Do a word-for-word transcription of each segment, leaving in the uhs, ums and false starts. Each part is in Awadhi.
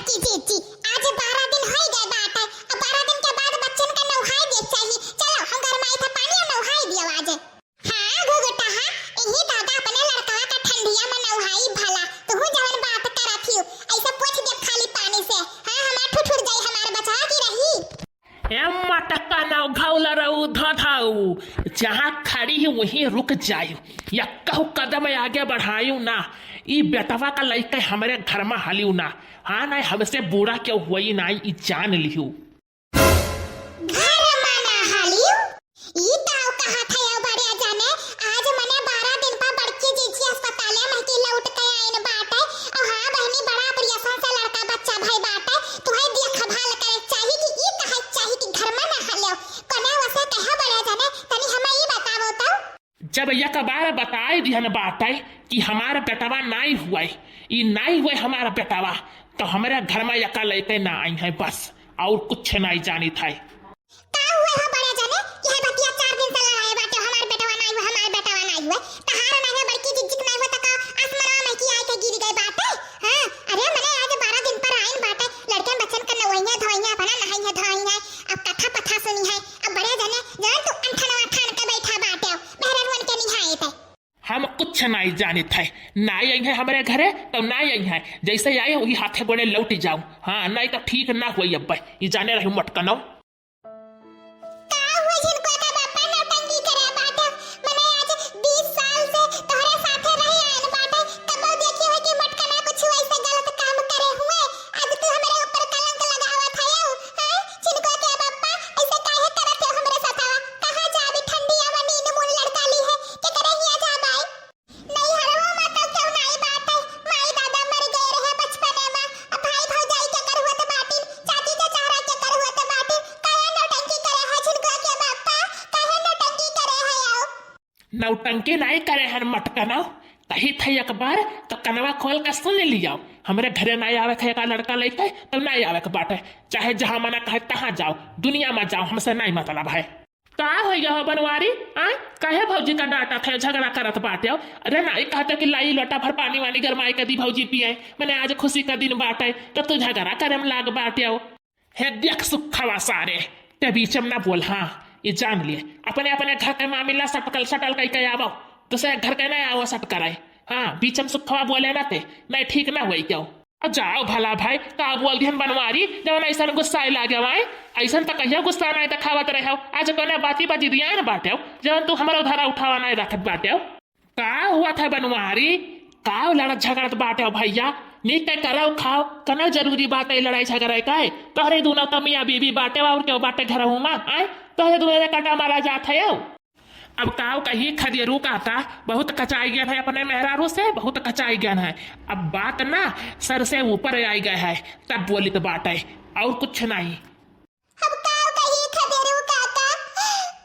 ई जीजी, आज बारह दिन होइ गए बाटे, अब बारह दिन के बाद बच्चन का नौहाई दे चाही। चलो, हम घर में आई था पानी और नौहाई दियो आज। हाँ, घुघुटा, हाँ, इही दादा अपने लड़कवा का ठंडिया में नौहाई भला। तुहू जवन बात करत हियो, ऐसे पोछ दे खाली पानी से। हाँ, हमार ठुठुर जाई, हमार बचा की रही। ए मटकनौ घौलरऊ धधऊ, जहाँ खड़ी ही वहीं रुक जायु, या कहू कदम आगे बढ़ायु ना। ई बेटवा का लइके हमरे घर में हलियु ना। हाँ, नहीं हमसे बूढ़ा केहू होई ना, ई जान लिहू। घर में ना हलियु? ई ताऊ कहा था यो बड़े जाने, आज मने बारह दिन पर बड़की जीजी अस्पताले में की लौट के आइन बाटे। और हाँ बहनी, बड़ा operation से लड़का बच्चा भई बाटे, तुहे देखभाल करे चाही कि ई कहे चाही कि घर में ना हलियो। कने वसे कहे बड़े जाने, तनी हमें ई बतावो तो। जब एक बार बताई दिहन बाटे कि हमार बेटवा नाई हुए, ई नाई हुए हमार बेटवा, तो हमरे घर में एका लइके ना आई है बस, और कुछ नाई जानित है। का हुए हो बड़े जने? यह बतिया चार दिन से लड़ाए बाटे, हमार बेटवा नाई हुए, हमार बेटवा नाई हुए। तहार नाई हुए, बड़की जिज्जिक नाई हुए, त का आसमानवा में की आए के गिर गए बाटे? हाँ, अरे मने आज बारह दिन पर आइन बाटे, लड़कन बच्चन का नवइया धोइया अपना नहाई है धोई है, अब कथा पथा सुनी है, अब बड़े जने जवन तू अंठनवा ठान के बैठा बाटे, मेहररुअन के निहाए थे। हम कुछ नाई जानित है, नाई आई है हमरे घरे तो नाई आई है, जैसे आए वही हाथे गोड़े लौट जाऊ। हाँ, नाई तो ठीक ना हुई अब, ई जाने रही मटकनौ। का हुआ झिनकुआ का बापा, नौटंकी करे बाटे? मने आज बीस साल से तोहरे साथे रही आयल बाटे, कबो देखी हो कि मटकना कुछ ऐसे गलत काम करे हुए? आज तू हमरे ऊपर कलंक लगावत हयौ, हैं? झिनकुआ के बापा, ऐसे काहे करत हो हमरे साथवा? कहाँ जाबी ठंडिया में नीन मून लड़का ली है? केकरे हिया जाबाई? नैहरवा में तो केहू नाई बाटे। माई दादा मर गए रहे बचपने में। अब भाई भौजाई केकर हुअत बाटिन, चाची चचहरा केकर हुअत बाटिन। काहे नौटंकी करे है झिनकुआ के बापा? काहे नौटंकी करे है आओ? नौटंकी नाई करे हन मटकनौ। कही थे एक बार तो कनवा खोल के सुन लियो। हमरे घरे नाई आवे थे एका लड़का लइके, तो नाई आवे के बाटे। चाहे जहाँ मना कहे तहाँ जाओ, दुनिया में जाओ, हमसे नाई मतलब है। का होइ गया हो बनवारी? आय, काहे भौजी का डांटत है, झगड़ा करत बाटे हो? अरे नाई कहते कि लाई लोटा भर पानी वानी गरमाई के दी भौजी पिए, मने आज खुशी का दिन बाटे, तो तू झगड़ा करे में लाग बाटे हो। हे देख सुखवा सारे, ते बीच में ना बोल, हाँ, ये जान लिए, अपने अपने घर के मामला सटकल सटल कई के आवो, दूसरे घर के ना आवो सट करे। हाँ, बीच में सुखवा बोले ना ते, नहीं ठीक ना होई क्यों? अब जाओ भला भाई, का बोल दिहन बनवारी, जवन ऐसन गुस्साए लागे वाए? ऐसन त कहियो गुस्सा नाई देखावत रहे हो। आज कौने बाती बा जिदियान बाटे हो, जवन तू हमरा उधारा उठावा नाई रखत बाटे हो। का हुआ था बनवारी? का लड़त झगड़त बाटे हो भैया? नीक के करौ खाओ, कना जरूरी बात है लड़ाई झगड़े का है? तोहरे दोनों त मियाँ बीबी बाटे हो और क्यों बाटे घरहू में, आय? तोहरे दोनों रे काटा मारा जात है हो। अब काव कही खदेरू काका, बहुत कचाई गयन है अपने मेहरारू से, बहुत कचाई गयन है। अब बात ना सर से ऊपर आई गए है, तब बोलित बाटे, और कुछ नहीं। अब काव कही खदेरू काका,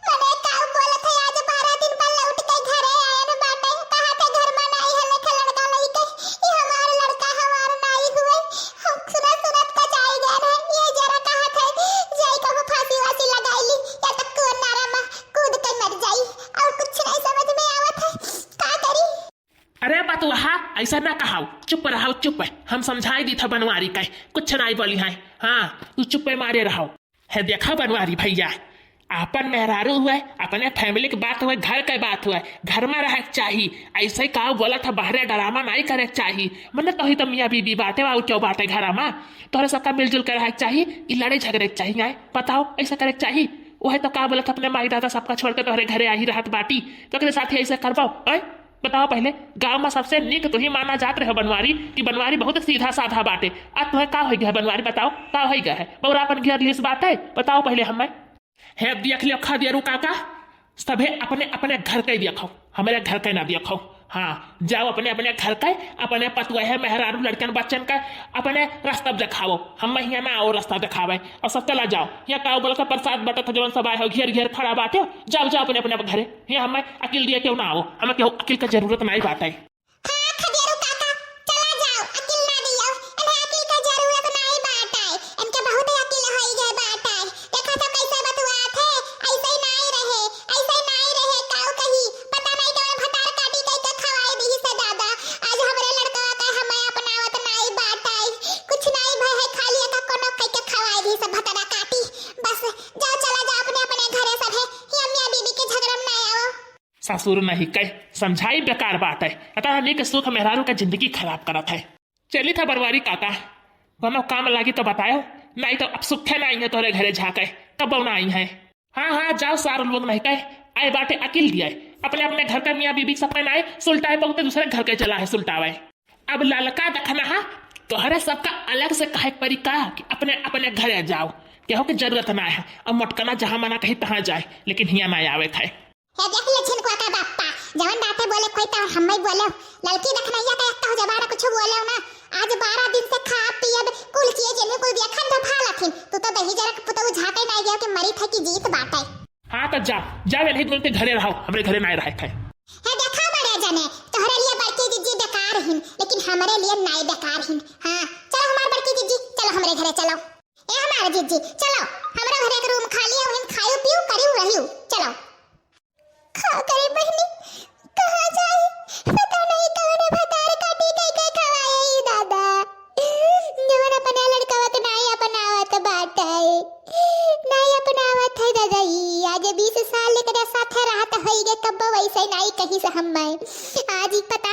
मने काव बोलत है, आज बारह दिन पर लौट के घरे आयन बाटे, कहा थे घर में नाई है, लेके लड़का लइके, ई हमार लड़का हमार नाई हुए। हम सुनत सुनत कचाई गयन है, ये जरा कहा थे, जाई कहूँ फांसी वासी लगाई ली, या तो कुआं नारा में कूद के मर जाई, और कुछ नहीं समझ में आवत है, का करी? अरे बतुहा, ऐसा ना कहाओ, चुप रहो, चुप। हम समझाई दी था बनवारी के, कुछ नहीं बोली है। हाँ, तू चुप्पे मारे रहो। है देखा बनवारी भैया, आपन मेहरारू हुए, अपने family के बात हुए, घर के बात हुए, घर में रहे के चाही। ऐसे काव बोला था, बाहरे drama नहीं करे के चाही। मने तो ही तो मियाँ बीबी बाटे, और क्यों बाटे घरा में? तोहरे सबका मिलजुल के रहे के चाही, ई लड़े झगड़े के चाही, आय? बताओ, ऐसा करे के चाही? वह तो का बोलत अपने माई दादा सबका छोड़ के तोहरे घरे आई रहत बाटी, तो ओकरे साथे ऐसे करबो, आय? बताओ पहले, गांव में सबसे नीक तू ही माना जात रहे बनवारी, कि बनवारी बहुत सीधा साधा बाटे। आ तुहे का होइ गया है बनवारी, बताओ, का होइ गया है? बौरा अपन घेर लिस बाटे, बताओ पहले हमें। हे देख लियो खदेरू काका, सभे अपने अपने घर के देखो, हमरे घर के ना देखो। हाँ, जाओ अपने अपने घर के, अपने पतुआ है, मेहरारू, लड़कन बच्चन का अपने रास्ता देखाओ, हम हियाँ ना आओ रास्ता देखावे। और सब चला जाओ, हियाँ काव बोला था प्रसाद बटत जवन सब आए हो, घेर घेर खड़ा बाटे, जाओ जाओ अपने अपने घरे। हियाँ हमें अकिल दिए क्यों ना आओ, हमें क्यों अकिल का जरूरत नहीं बाटे। हाँ, खदेरू काका, चला जाओ, अकिल ना दियो। इन्हें अकिल का जरूरत नाई बाटे। इनके बहुत अकिल होई गए बाटे। देखा तो कैसे बतुआत है, ऐसे ही नाई रहे, ऐसे ही नाई रहे, काऊ कही। पता नहीं कौन भतार काटी कई के खवाई दी से दादा। आज हमरे लड़कवा का हमें अपनावत नाई बाटे। कुछ नाई भय है, ससुर नहीं कह, समझाई बेकार बात है। अतः हमनी के सुख मेहरारू का जिंदगी खराब करत है। चली था बरवारी काका, कोनो काम लागी तो बतायो, नहीं तो अब सुखे ना आई है तोरे घरे झाके, कबो ना आई है। हाँ हाँ, जाओ सार लोग नहीं कहे, आए बाटे अकिल दिया है। अपने अपने घर का मियाँ बीबी सपन आए सुलटाए, बहुते दूसरे घर के चला है सुलटावे। अब ललका देखना है, तोहरे सबका अलग से कहे के परी का कि अपने अपने घरे जाओ, केहू के जरूरत ना है। अब मोटकना जहाँ मना कही तहाँ जाए, लेकिन हियाँ ना आवे खाए। हे देख ले छिनकुआ का बापा, जवन बातें बोले कोई तो हम ही बोले। ललकी देखनैया तो एक तो जबान कुछ बोले ना। आज बारह दिन से खा पिए कुल चीज इन्हें कुल देखन जो भा लथिन। तू तो दही जरा के पुतऊ झाटे ना गया कि मरी थे कि जीत बाटे। हाँ तो जा, जा वे नहीं के घरे रहो, हमरे घरे ना रहे थे। हे देखा बड़े जने, तोहरे लिए बड़की जिज्जी बेकार हिन, लेकिन हमरे लिए नाई बेकार हिन। हाँ, चलो हमार बड़की जिज्जी, चलो हमरे घरे चलो। ए हमार जिज्जी, चलो, हमरे घरे एक रूम खाली है, वहीं खायू पियू करियो रहियो, चलो। का करे बहनी, कहाँ जाई? पता नहीं कौन भतार काटी कई के खवाए ई दादा। जवन अपने लड़कवा के नाई अपनावत बाटे, नाई अपनावत है दादा ई। आज बीस साल एकरे साथे रहत होई गे, कब्बो वैसे नाई कहीं से हम मैं। आज ई पता